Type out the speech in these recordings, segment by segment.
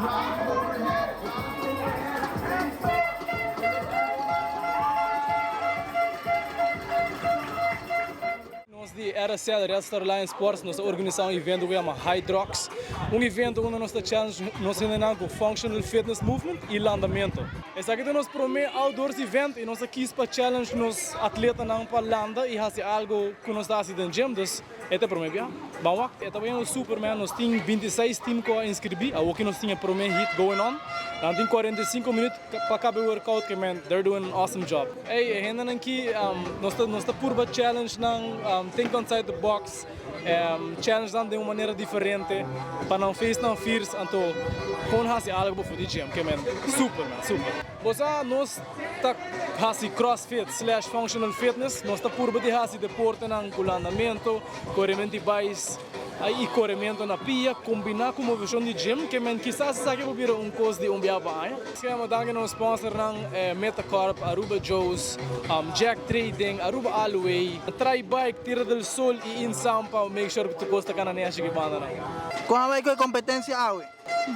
Nos di RSL, Red Star Line Sports, nos ta organisa un evento ku yama Hydrox. Un evento unda nos ta challenge nos hendenan ku functional fitness movement i landamento. Esaki ta nos prome outdoors event i nos a kis pa challenge nos atletanan pa landa i hasi algo ku nos ta hasi den gym, dus e ta e prome bia. Ban wak. E ta bayendo super man, nos tin 26 team ku a inscribi, awoki nos tin e prome heat going on. Nan tin 45 minuut pa kaba e workout ke man, they're doing an awesome job. Ey, e hendenan ki nos ta nos ta purba challenge nan, think outside the box, challenge nan den un manera diferente pa nan face nan fears, anto kon hasi algo befo di gym ke men super man, super. Bo sa nos ta hasi crossfit slash functional fitness, nos ta purba di hasi deportenan ku landamento, Coremento di bais i coremento na pia combina cu movecion di gym ke men kisas esaki por bira un cos di un bia pa aña. Esaki danki na nos sponsornan Metacorp, Aruba Joe's, Jack Trading, Aruba Aloe, Tri Bike, Tierra del Sol i Insan pa make sure cu tur cos ta cana neshi ki bandanan. Con a bay cu e competencia awe?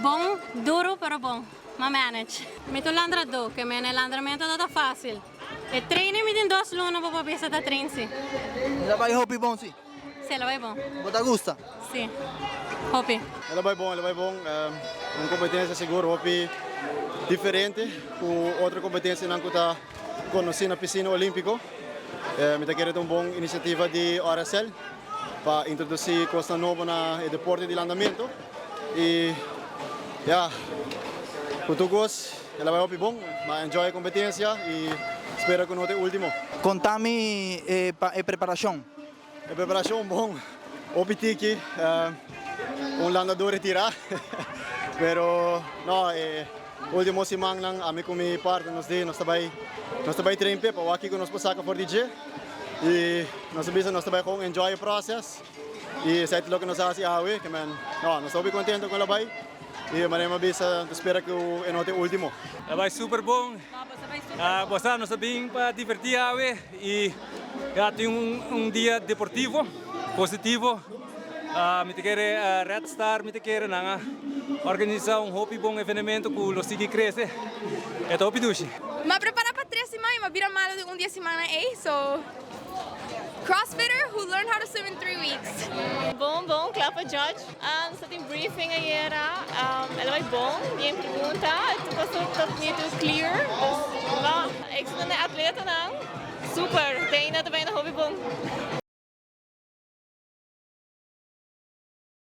Bon, duro pero bon. M'a manage. Mi ta un landradó, ke men e landramento no ta facil. E training mi tin dos luna bo por bisa ta train si. El a bai hopi bon si? Si el a bai bon. Bo ta gusta? Si, hopi. El a bai bon, el a bai bon. Un competencia sigur hopi diferente cu otro competencianan cu ta conoci na piscina olimpico. Mi ta kere ta un bon iniciativa di RSL pa introduci cosnan nobo na e deporte di landamento. Y ya, cu tur cos el a bay hopi bon, m'a enjoy e competencia y spera cu no ta e ultimo. Conta mi pa e preparacion. E preparacion bon, hopi tiki, un landador retira, pero no e ultimo simannan ami cu mi partner nos di nos ta bay nos ta bay train p'e pa wak kico nos por saca for di dje y nos a bisa nos ta bay con enjoy e process. Y esey ta loke nos a haci awe, ke men, no, nos ta hopi contento con el a bay y manera mi a bisa, ta spera cu e no ta e ultimo. El a bay super bon. Bo sa, nos a bin pa diverti awe y ya tin un dia deportivo, positivo. Mi ta kere Red Star, mi ta kere nan a organisa un hopi bon evenemento cu lo sigui crece. E ta hopi dushi. Mi a prepara pa tres siman y mi a bira malo den un di e simannan ey, so. Crossfitter who learned how to swim in 3 weeks. Bon, bon, kla pa judge. Nos tin briefing ayera. El a bai bon, bien pregunta. Tur kos ta niet clear. Dus, bon, ik sta na atletanan. Super, teina ta bai hopi bon.